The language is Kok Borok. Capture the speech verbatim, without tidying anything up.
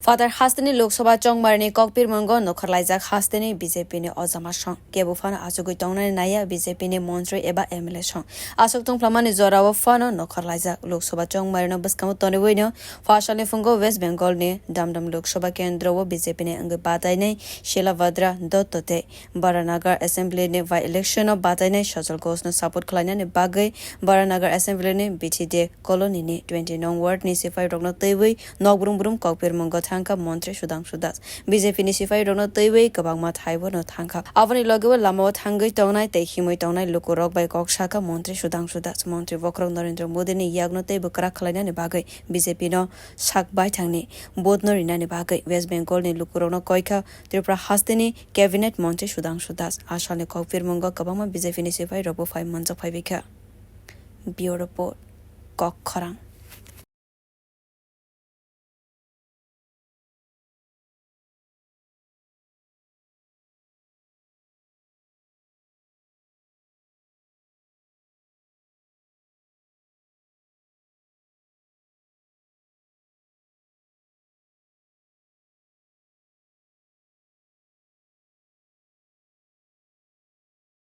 Phatar hasteni Lok Sabha chongmarini kokpirmungo nokharlaijak hasteni B J P ni ojama song. Kebo phano achugwi tongnani naiya B J P ni montri eba M L A song. Aswk tongphlamani jorao phano nokharlaijak. Lok Sabha chongmarino bwskango tonwiwino phasalni phungo West Bengal ni Damdam Lok Sabha kendro o B J P ni wngwi batainai Shilabhadra Dotto tei Baranagar Assembly ni by election o batainai Sajal Ghosh no support khlainani bagwi Baranagar Assembly ni Bithi De Colony ni twenty nong ward ni sipai rokno twiwi nokbrum brum kokpirmungo thangkha montri Sudhangshu Das. B J P ni sipai rokno twiwi kwbangma thaibo no thangkha. Aboni loge o lama o thangwi tongnai tei himwi tongnai lukurok bai kok sakha montri Sudhangshu Das. Montri bokhorok Narendra Modi ni yakno teibo kwrak khlainani bagwi B J P no sak baithangni vote no rinani bagwi West Bengal ni lukurokno koikha Tripura hasteni cabinet montri Sudhangshu Das. Asalni kokpirmungo kwbangma B J P ni sipai rokbo phai manjak phaibaikha. Bureau Report, Kok Khorang.